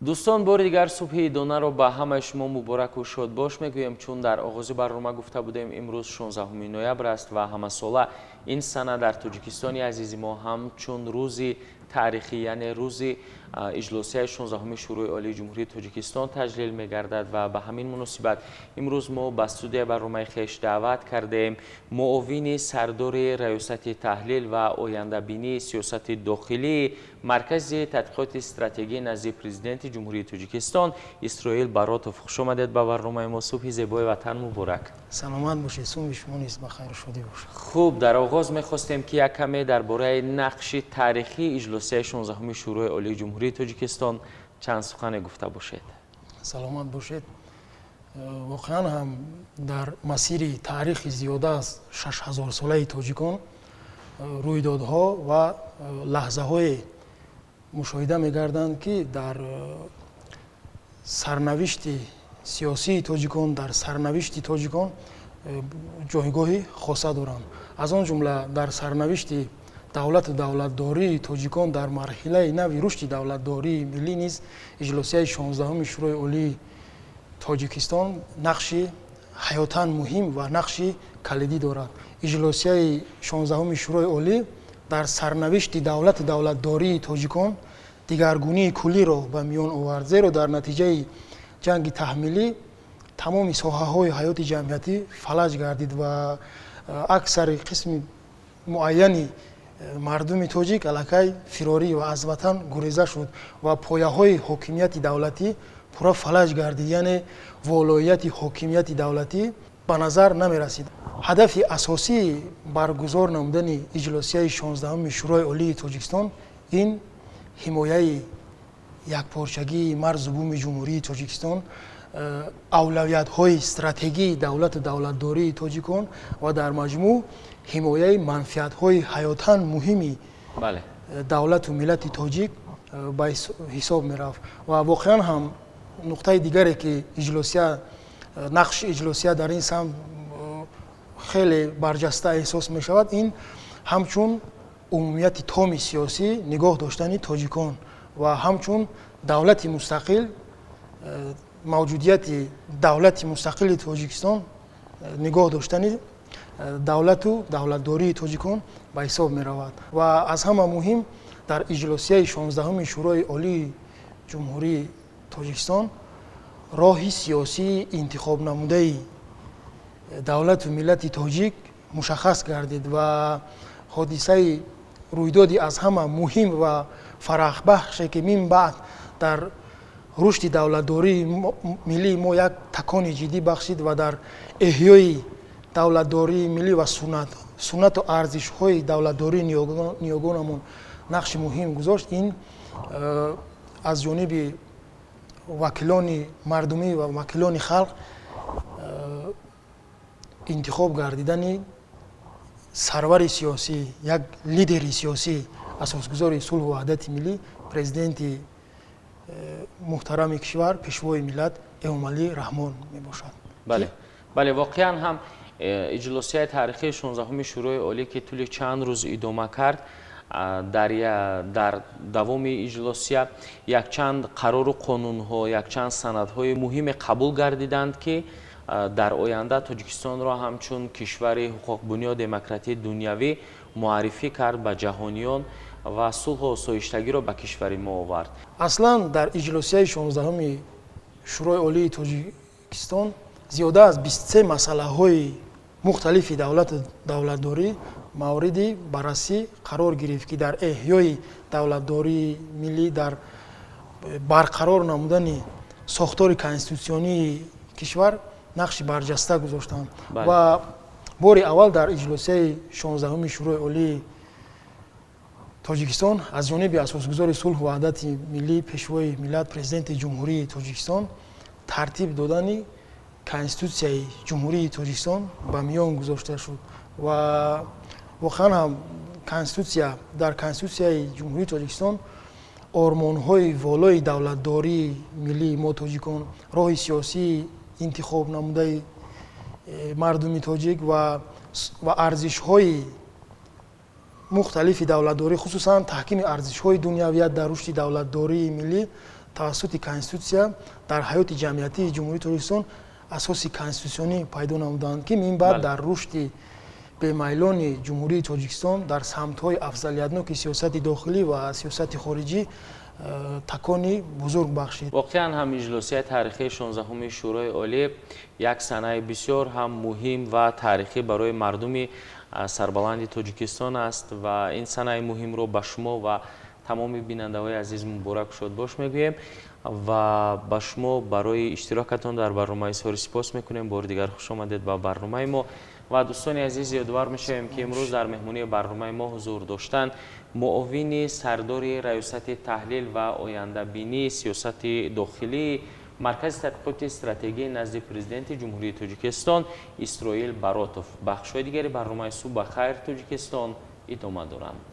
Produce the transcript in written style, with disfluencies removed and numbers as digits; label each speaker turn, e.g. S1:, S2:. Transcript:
S1: Дӯстон, бори дигар субҳи идонаро ба ҳамаи шумо мубораку шодбош мегӯем, чун дар оғози барнома гуфта будем, имрӯз 16 ноябр аст ва ҳамасола ин сана дар Тоҷикистони азизи мо ҳамчун рӯзи таърихӣ, яъне рӯзи иҷлосияи 16-уми Шӯрои Олии Ҷумҳурии Тоҷикистон таҷлил мегардад. Ва ба ҳамин муносибат имрӯз мо ба студияи барномаи хеш даъват кардем муовини сардори Раёсати таҳлил ва ояндабинии сиёсати дохилии Маркази тадқиқоти стратегӣ назди Президенти Ҷумҳурии Тоҷикистон Исроил Баротов. Хуш омадед ба барномаи мо, субҳи зебои ватан муборак.
S2: Саломат бошед, субҳи шумо низ ба хайру шодӣ бошад.
S1: Хуб, дар оғоз мехостем, ки як каме дар бораи нақши таърихии иҷлосияи 16-уми Шӯрои Олии Ҷумҳурии Тоҷикистон чанд сухане гуфта бошед.
S2: Саломат бошед. Воқеан ҳам, дар масири таърихи зиёда аз 6000-солаи тоҷикон рӯйдодҳо ва лаҳзаҳое мушоҳида мегарданд, ки дар сарнавишти сиёсии тоҷикон, дар сарнавишти тоҷикон ҷойгоҳи хоса доранд. Аз он ҷумла дар сарнавишти давлату давлатдории тоҷикон дар марҳилаи нави рушди давлатдории миллӣ низ иҷлосияи 16-уми Шӯрои Олии Тоҷикистон нақши ҳаётан муҳим ва нақши калидӣ дорад. Иҷлосияи 16-уми Шӯрои Олӣ дар сарнавишти давлату давлатдории тоҷикон дигаргунии куллиро ба миён овард, зеро дар натиҷаи ҷанги таҳмилӣ тамоми соҳаҳои ҳаёти ҷамъиятӣ фалаҷ гардид ва аксари қисми муайяни мардуми тоҷик аллакай фирорӣ ва аз ватан гуреза шуд ва пояҳои ҳокимияти давлатӣ пурра фалаҷ гардид, яъне волоияти ҳокимияти давлатӣ ба назар намерасид. Ҳадафи асосии баргузор намудани иҷлосияи 16-уми Шӯрои Олии Тоҷикистон ин ҳимояи якпорчагии марзу буми Ҷумҳурии Тоҷикистон, авлавиятҳои стратегии давлату давлатдории тоҷикон ва дар маҷмӯъ ҳимояи манфиатҳои ҳаётан муҳими давлату миллати тоҷик ба ҳисоб мерафт. Ва воқеан ҳам, нуқтаи дигаре, ки иҷлосия, нақши иҷлосия дар ин самт хеле барҷаста эҳсос мешавад, ин ҳамчун умумияти томи сиёсӣ нигоҳ доштани тоҷикон ва ҳамчун давлати мустақил, мавҷудияти давлати мустақили Тоҷикистон нигоҳ доштани давлату давлатдории тоҷикон ба ҳисоб меравад. Ва аз ҳама муҳим, дар иҷлосияи 16-уми Шӯрои Олии Ҷумҳурии Тоҷикистон роҳи сиёсии интихобнамудаи давлату миллати тоҷик мушаххас гардид ва ҳодисаи рӯйдоди аз ҳама муҳим ва фарахбахше, ки мин баъд дар рушди давлатдории миллии мо як такони ҷиддӣ бахшид ва дар эҳёи давлатдории миллӣ ва суннату арзишҳои давлатдории ниёгонамон нақши муҳим гузошт, ин аз ҷониби вакилони мардумӣ ва вакилони халқ интихоб гардидани сарвари сиёсӣ, як лидери сиёсӣ, асосгузори сулҳу ваҳдати миллӣ, Президенти муҳтарами кишвар, Пешвои миллат Эмомалӣ Раҳмон мебошад.
S1: Бале, воқеан ҳам, иҷлосияи таърихии 16-уми Шӯрои Олӣ, ки тӯли чанд рӯз идома кард, дар давоми иҷлосия якчанд қарору қонунҳо, якчанд санадҳои муҳиме қабул гардиданд, ки дар оянда Тоҷикистонро ҳамчун кишвари ҳуқуқбунёд, демократии дунявӣ муаррифӣ кард ба ҷаҳониён ва сулҳу осоиштагиро ба кишвари мо овард.
S2: Аслан дар иҷлосияи 16-уми Шӯрои Олии Тоҷикистон зиёда аз 23 масъалаҳои мухталифи давлату давлатдорӣ мавриди баррасӣ қарор гирифт, ки дар эҳёи давлатдории миллӣ, дар барқарор намудани сохтори конститутсионии кишвар нақши барҷаста гузоштанд. Ва бори аввал дар иҷлосияи 16-уми Шӯрои Олии Тоҷикистон аз ҷониби асосгузори сулҳу ваҳдати миллӣ, Пешвои миллат, Президенти Ҷумҳурии Тоҷикистон тартиб додани Конститутсияи Ҷумҳурии Тоҷикистон ба миён гузошта шуд. Ва воқеан ҳам, конститутсия, дар Конститутсияи Ҷумҳурии Тоҷикистон ормонҳои волои давлатдории миллии мо тоҷикон, роҳи сиёсии интихоб намудаи мардуми тоҷик ва арзишҳои мухталифи давлатдорӣ, хусусан таҳкими арзишҳои дунявият дар рушди давлатдории миллӣ Тавассути Конститутсия дар ҳаёти ҷамъиятии Ҷумҳурии Тоҷикистон асоси конститутсионӣ пайдо намуданд, ки минбаъд дар рушди бемайлони Ҷумҳурии Тоҷикистон дар самтҳои афзалиятноки сиёсати дохилӣ ва сиёсати хориҷӣ такони бузург бахшид.
S1: Воқеан ҳам, иҷлосияи таърихии 16-уми Шӯрои Олӣ як санаи бисёр ҳам муҳим ва таърихӣ барои мардуми сарбаланди Тоҷикистон аст ва ин санаи муҳимро ба шумо ва тамоми бинандаҳои азиз муборак шодбош мегӯем ва ба шумо барои иштирокатон дар барномаи изҳори сипос мекунем. Бори дигар хуш омадед ба барномаи мо. Ва дӯстони азиз, ёдовар мешавем, ки имрӯз дар меҳмонии барномаи мо ҳузур доштанд муовини сардори Раёсати таҳлил ва ояндабинии сиёсати дохилии Маркази тадқиқоти стратегии назди Президенти Ҷумҳурии Тоҷикистон Исроил Баротов. Бахшҳои дигари барномаи «Субҳ ба хайр, Тоҷикистон» идома доранд.